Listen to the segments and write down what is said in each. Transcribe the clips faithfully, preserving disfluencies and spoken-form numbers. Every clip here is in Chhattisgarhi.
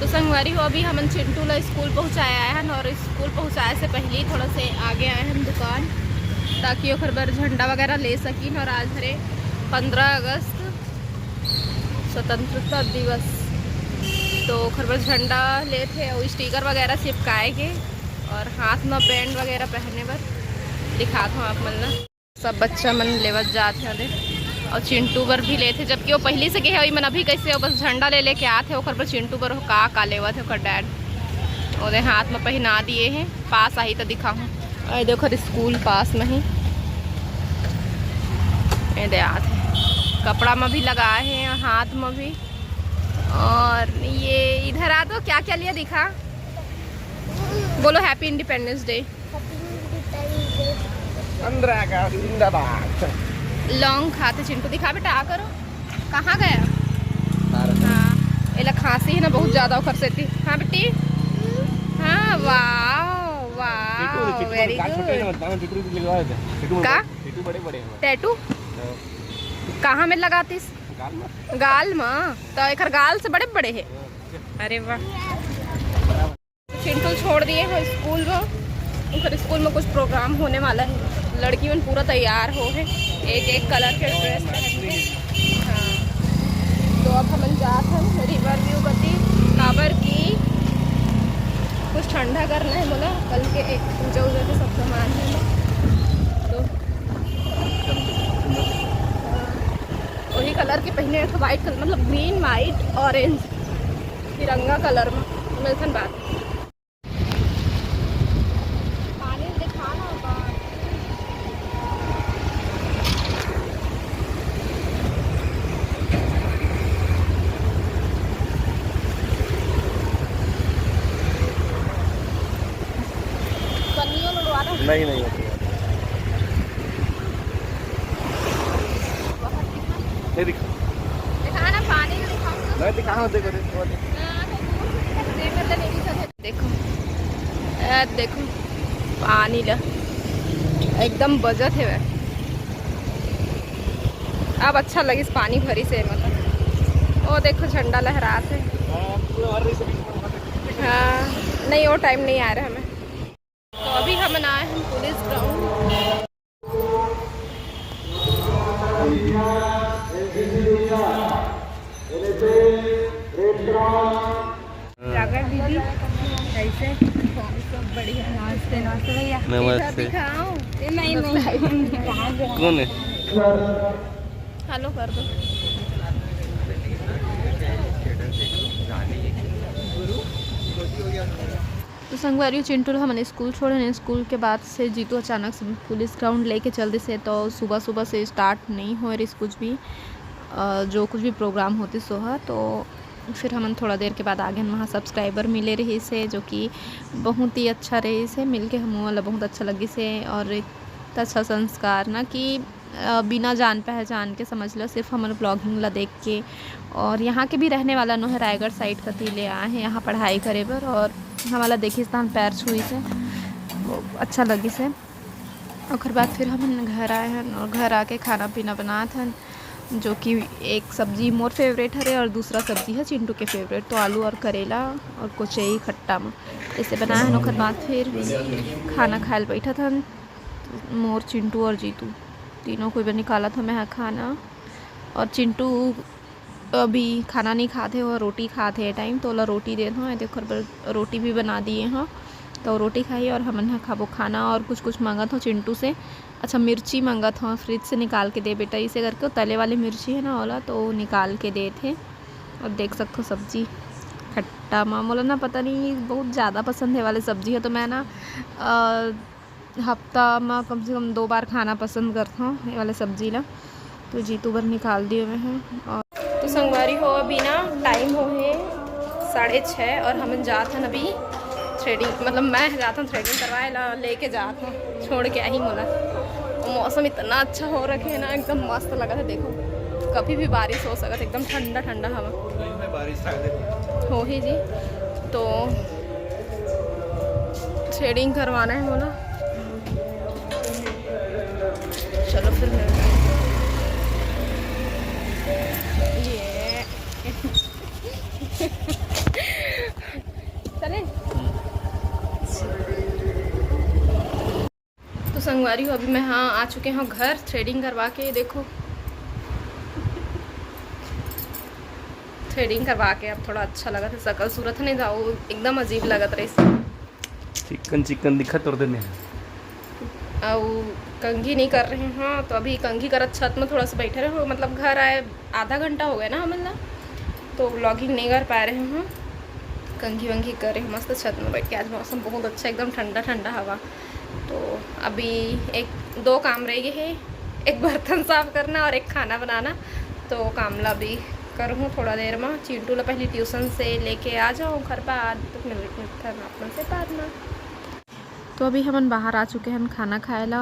तो संगवारी हो, अभी हमन चिंटू ला स्कूल पहुँचाए आए हन, और स्कूल पहुँचाए से पहले ही थोड़ा से आगे आए हन दुकान, ताकि ओकर बर झंडा वगैरह ले सकिन। और आज हरे पंद्रह अगस्त, स्वतंत्रता दिवस, तो ओकर बर झंडा लेथे और स्टिकर वगैरह चिपकाए के, और हाथ में बैंड वगैरह पहने बर दिखात हूँ आप मन ला। सब बच्चा मन लेवत जात हे ओदे, और चिंटू बर भी लेथे, जबकि वो पहली से गे हे। मन अभी कैसे वो बस झंडा ले लेके आत हे, ओकर बर चिंटू बर का का लेवत हे ओकर डैड। ओदे हाथ में पहना दिए हे, पास आही तो दिखाहूँ। अरे देखो, स्कूल पास में ही ये दे आत हे, कपड़ा में भी लगा हे, हाथ में भी। और ये इधर आ तो क्या क्या लिया दिखा, बोलो, Happy Independence Day। पंद्रह अगस्त जिंदाबाद। लौंग खाते चिंटू, दिखा बेटा, आ करो। कहाँ गया? हाँ, एला खांसी है ना बहुत ज्यादा, ओकर सेती। हाँ बेटी, हाँ, वाह वाह, very good। का? टैटू बड़े बड़े हैं। टैटू? हाँ। कहाँ में लगातीस? गाल में। गाल में? तो एकर गाल से बड़े बड़े है। अरे वाह। चिंटू छोड़ दिए हैं स्कूल में, उनकर स्कूल में कुछ प्रोग्राम होने वाला है। लड़की मन पूरा तैयार हो है, एक एक कलर के ड्रेस पहन के। हाँ, तो अब हमन जात हन रिवर व्यू कती, काबर कि कुछ ठंडा करना है बोला, कल के एक पूजा उजा के सब सामान है। तो हाँ, वही कलर के पहने हैं, तो वाइट कलर, मतलब ग्रीन, वाइट, ऑरेंज, तिरंगा कलर में। मिलथन बाद। पानी दिखा ना बा। पन्नियों में उड़वा दो। नहीं, नहीं होती है। नहीं दिखा। दिखा ना, पानी में दिखा। मैं दिखा रहा हूँ, देखो, देखो, देखो। हाँ, तो दूर से दिखा, देख ले, नहीं दिखा। देखो, ए, देखो पानी ला, एकदम बजत हे। अब अच्छा लगिस पानी भरी से, मतलब, ओ देखो, झंडा लहरात हे। हाँ, पूरा भर रही सभी। हाँ, नहीं, वो टाइम नहीं आ रहा हमें। तो अभी हमन आए हैं पुलिस ग्राउंड। जागर दीदी, कैसे? सब बढ़िया। नमस्ते, नमस्ते भैया। नमस्ते। दिखाओ। ए, नहीं, नहीं। कहाँ गया? कौन है? हेलो कर दो। तो संगवारी, चिंटू ल हमन स्कूल छोड़े हन। स्कूल के बाद से जीतू अचानक से पुलिस ग्राउंड लेके चल दिस हे, तो सुबह सुबह से स्टार्ट नहीं होए रहिस कुछ भी, अ, जो कुछ भी प्रोग्राम होतिस ओहा। तो फिर हमन थोड़ा देर के बाद आगे हन, वहाँ सब्सक्राइबर मिले रहिस हे, जो कि बहुत ही अच्छा रहिस हे, मिल के हमन ला बहुत अच्छा लगिस हे। और इतना अच्छा संस्कार ना कि अ, बिना जान पहचान के, समझ लो, सिर्फ हमर ब्लॉगिंग ला देख के। और यहाँ के भी रहने वाला नो हे, रायगढ़ साइड कती ले आए हैं यहाँ पढ़ाई करे बर, और हमला देखिस तहन पैर छुइस हे, वो अच्छा लगिस हे। ओकर बाद फिर हमन घर आए हन और घर आके खाना पीना बनात हन, जो कि एक सब्जी मोर फेवरेट हरे और दूसरा सब्जी है चिंटू के फेवरेट, तो आलू और करेला और कोचई खट्टा में ऐसे बनाए हन। ओकर बाद फिर खाना खाए ल बैठत हन। मोर चिंटू और जीतू तीनों कोई बर निकालत हंव मैं ह खाना। और चिंटू अभी खाना नहीं खात हे, वो रोटी खात हे ए टाइम, तो ओला रोटी देत हंव। ए देखो, ओकर बर रोटी भी बना दिए हंव, तो रोटी खाही और हमन ह खाबो खाना। और कुछ कुछ मांगत हंव चिंटू से। अच्छा, मिर्ची मांगत हंव, फ्रिज से निकाल के दे बेटा, इसे करके। वो तले वाली मिर्ची है ना, ओला तो निकाल के देत हे। और देख सकथो सब्जी खट्टा मा, मोला ना पता नहीं बहुत ज़्यादा पसंद हे वाले सब्जी हे, तो मैं ना, अ, हफ्ता मा कम से कम दो बार खाना पसंद करथंव ये वाले सब्जी ला। तो जीतू बर निकाल दिए हुए हैं। और तो संगवारी हो, अभी ना टाइम हो हे साढ़े छः और हमन जात हन अभी थ्रेडिंग, मतलब मैं जात हन थ्रेडिंग करवाए ला, लेके जात हन, छोड़ के आही मोला। मौसम इतना अच्छा हो रखे है ना, एकदम मस्त लगत हे। देखो, कभी भी बारिश हो सकत हे, एकदम ठंडा ठंडा हवा। बारिश होही जी, तो थ्रेडिंग करवाना है मोला। चलो फिर मिलते हैं। ये संगवारी हो, अभी मैं, हाँ, आ चुके हंव घर थ्रेडिंग करवा के। देखो, थ्रेडिंग करवा के अब थोड़ा अच्छा लगत हे, सकल सूरत नहीं था, वो एकदम अजीब लगत रहिस। चिकन चिकन दिखत तोर देने। अउ कंघी नहीं कर रहे हैं, तो अभी कंघी करत छत में थोड़ा सा बैठे रहे हो, मतलब घर आए आधा घंटा हो गया ना हमन ला, तो व्लॉगिंग नहीं कर पा रहे हैं। कंघी वंघी करे मस्त छत में बैठ के। आज मौसम बहुत अच्छा, एकदम ठंडा ठंडा हवा। तो अभी एक दो काम रह गए हैं, एक बर्तन साफ करना और एक खाना बनाना। तो काम ला भी करूँ थोड़ा देर में। चिंटू ला पहले ट्यूशन से लेके आ जाऊँ घर पर, बाद तक मिल मिलता ना अपन से बाद में। तो अभी हमन बाहर आ चुके हैं खाना खाए ला,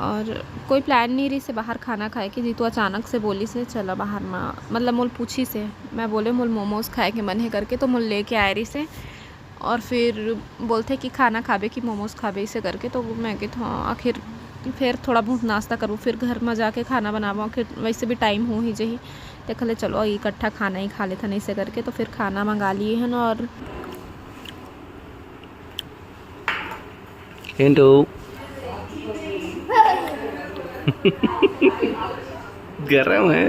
और कोई प्लान नहीं रहिस हे बाहर खाना खाए के। जीतू अचानक से बोलिस हे, "चला बाहर में," मतलब मोल पूछिस हे, मैं बोले मोल मोमोज खाए के मन हे करके, तो मोल लेके आए रहिस हे। और फिर बोलथे कि खाना खाबे कि मोमोज खाबे, इसे करके। तो मैं कहित हाँ, आखिर फिर थोड़ा बहुत नाश्ता करबो, फिर घर में जाके खाना बनाबो, आखिर वैसे भी टाइम हो ही जही। देख ले, चलो इकट्ठा खाना ही खा लेथन, इसे करके। तो फिर खाना मंगा लिए हन। और चिंटू। गरम है।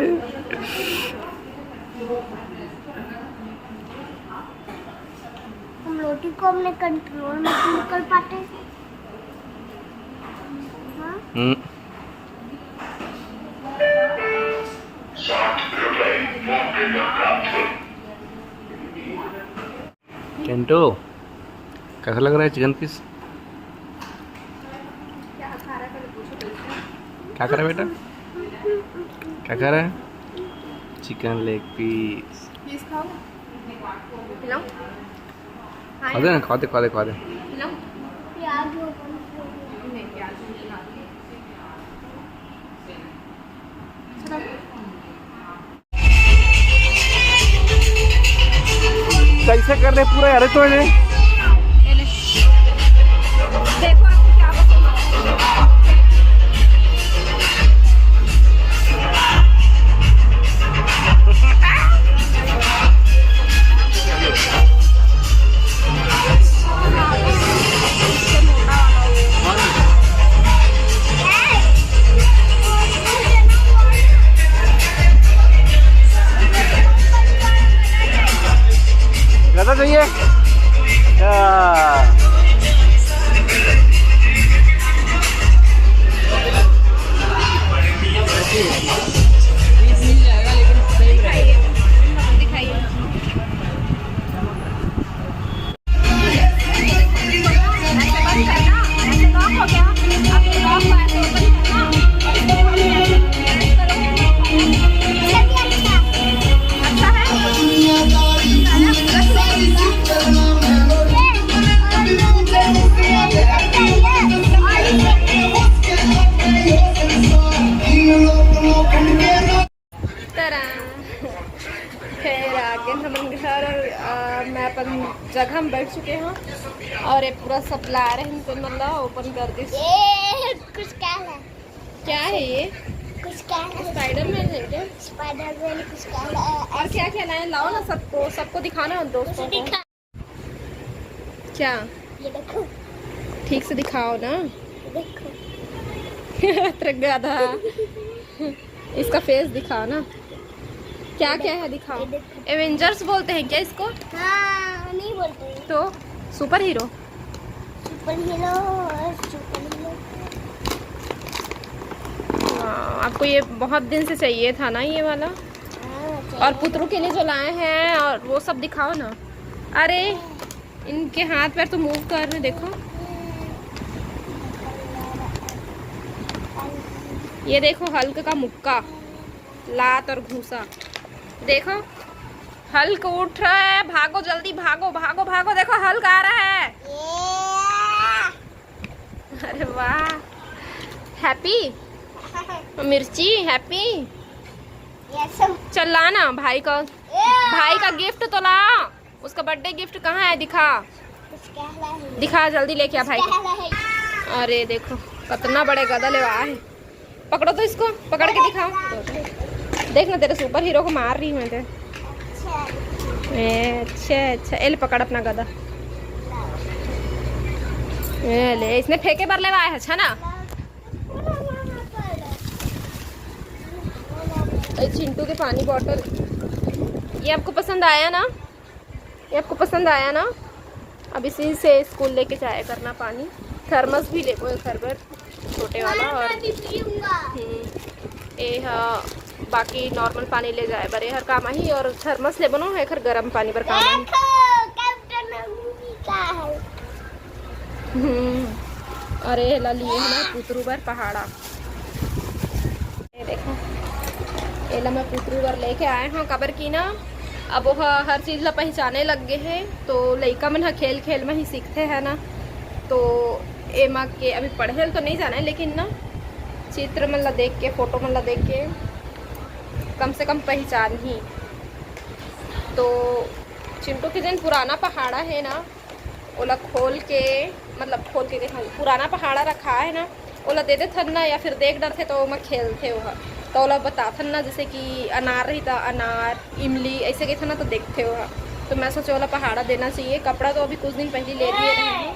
हम रोटी को अपने कंट्रोल में क्यों कर पाते? हाँ? हम्म। चिंटू, कैसा लग रहा है चिकन पीस? क्या खा रहा है, पहले पूछो तो इससे। क्या खा रहा है बेटा? क्या खा रहा है? चिकन लेग पीस। पीस खाओ। खिलाओ। हाँ, खा दे ना, खा दे, खा दे, खा दे। खिलाओ। प्याज हो। नहीं, प्याज नहीं खाते। चलो। कैसे कर ले पूरा यार तो ने? ये ले। देखो आपको क्या पसंद है। ज्यादा चाहिए? अच्छा। तरा। खैर, आ गए हमन घर और, आ, मैं अपन जगह में बैठ चुके हूँ और ये पूरा सब ला रहे हैं, तो मतलब ओपन कर दी। ये कुछ क्या है? क्या है ये? कुछ क्या है? स्पाइडरमैन है क्या? स्पाइडरमैन कुछ क्या है? और क्या क्या लाए? लाओ ना सबको, सबको दिखाना दोस्तों को। क्या? ये देखो। ठीक से दिखाओ ना। देखो। तेरा गधा। इसका फेस दिखाओ ना। क्या क्या है दिखाओ। ये देखो। एवेंजर्स बोलते हैं क्या इसको? हाँ, नहीं बोलते हैं। तो super hero. Super hero, super hero. वाह, आपको ये बहुत दिन से चाहिए था ना ये वाला? हाँ, और चाहिए। पुतरू के लिए जो लाए हैं और वो सब दिखाओ ना। अरे, इनके हाथ पैर तो मूव कर रहे, देखो। ये देखो हल्क का मुक्का, लात और घूसा। देखो हल्क उठ रहा है, भागो जल्दी, भागो, भागो, भागो। देखो हल्क आ रहा है। अरे वाह, हैप्पी मिर्ची, हैप्पी। चल ला ना भाई का, भाई का गिफ्ट तो ला। उसका बर्थडे गिफ्ट कहाँ है, दिखा। कुछ कह रहा है। दिखा, जल्दी लेके आ भाई को। कह रहा है। अरे देखो, कितना बड़े गदा लेवा है। पकड़ो तो इसको, पकड़ के दिखाओ। देख ना, तेरे सुपर हीरो को मार रही हूँ मैं। अच्छा। ए, अच्छा, अच्छा, ए ले, पकड़ अपना गदा। ए ले, इसने फेंके बर लेवा है, अच्छा ना? ये चिंटू के पानी बॉटल, ये आपको पसंद आया ना? ये आपको पसंद आया ना? अब इसी से स्कूल लेके जाया करना पानी। थर्मस भी लेबो एकर बर, छोटे वाला। और हम्म, ए ह बाकी नॉर्मल पानी ले जाए बर एहर काम आही, और थर्मस लेबो ना, एखर गरम पानी बर काम आही। हम्म, और एला लिए हे ना पुतरू बर पहाड़ा। ये देखो, एला मैं पुतरू बर लेके आए हूँ, काबर कि ना अब वो ह-, हर चीज़ ला पहचाने लग गए है, तो लइका मन ह खेल खेल में ही सीखते हैं ना। तो एमा के अभी पढ़े ल तो नहीं जाना है, लेकिन ना चित्र मन ला देख के, फोटो मन ला देख के कम से कम पहचान ही। तो चिंटू के जन पुराना पहाड़ा है ना, ओला खोल के, मतलब खोल के देखा, पुराना पहाड़ा रखा है ना, ओला दे देथन ना, या फिर देख डरथे तो ओमा खेलथे ओहा। तो ओला बताथन ना, जैसे कि अनार रही त अनार, इमली ऐसे कहिथन ना, तो देखथे ओहा। तो मैं सोचे ओला पहाड़ा देना चाहिए। कपड़ा तो अभी कुछ दिन पहले ले लिए रहे हैं,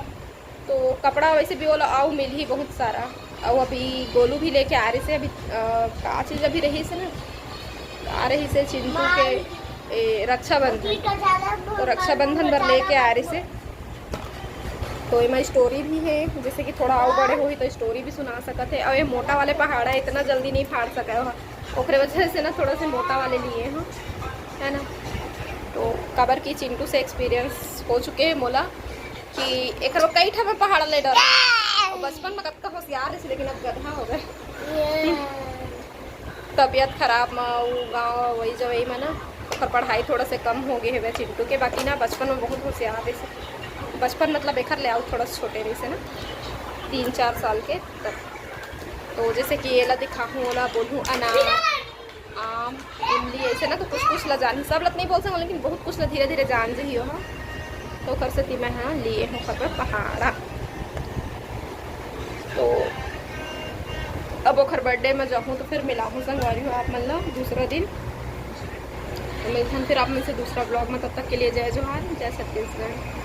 तो कपड़ा वैसे भी ओला आऊ मिलही बहुत सारा। और अभी गोलू भी लेके आ रही से, अभी अ, का चीज़ अभी रही से ना, आ रही से चिंटू के ए, रक्षाबंधन। तो रक्षाबंधन बर लेके आ रही से। तो एमा स्टोरी भी है, जैसे कि थोड़ा और बड़े होही तो स्टोरी भी सुना सकत है। और ये मोटा वाले पहाड़ा इतना जल्दी नहीं फाड़ सका है, ओकरे वजह से ना थोड़ा से मोटा वाले लिए हैं, है ना। तो काबर की चिंटू से एक्सपीरियंस हो चुके हैं मोला कि एकर कई ठा मैं पहाड़ा ले डर, और बचपन में कतका होशियार रही, लेकिन अब गधा हो गए। तबीयत खराब में उ गाँव वही जवई में ना, ओकर पढ़ाई थोड़ा से कम हो गए हवे चिंटू के। बाकी ना बचपन में बहुत होशियार रही से, बचपन मतलब एकर ले आऊ थोड़ा सा छोटे रही से ना, तीन चार साल के तब। तो जैसे कि एला दिखाहूँ, ओला बोलूँ अनार, आम, इमली, ऐसे ना तो कुछ कुछ ला जान, सब ला तो नहीं बोल सकूँ, लेकिन बहुत कुछ ला धीरे धीरे जान जही हो। तो ओकर सेती मैं हाँ लिए हूँ ओकर बर पहाड़ा। तो अब ओकर बर्थडे में जाहूँ तो फिर मिलाहूँ संगवारी हो आप मन ला दूसरा दिन। तो मिलथन फिर आप मन से दूसरा ब्लॉग में, तब तक के लिए जय जोहार, जय छत्तीसगढ़।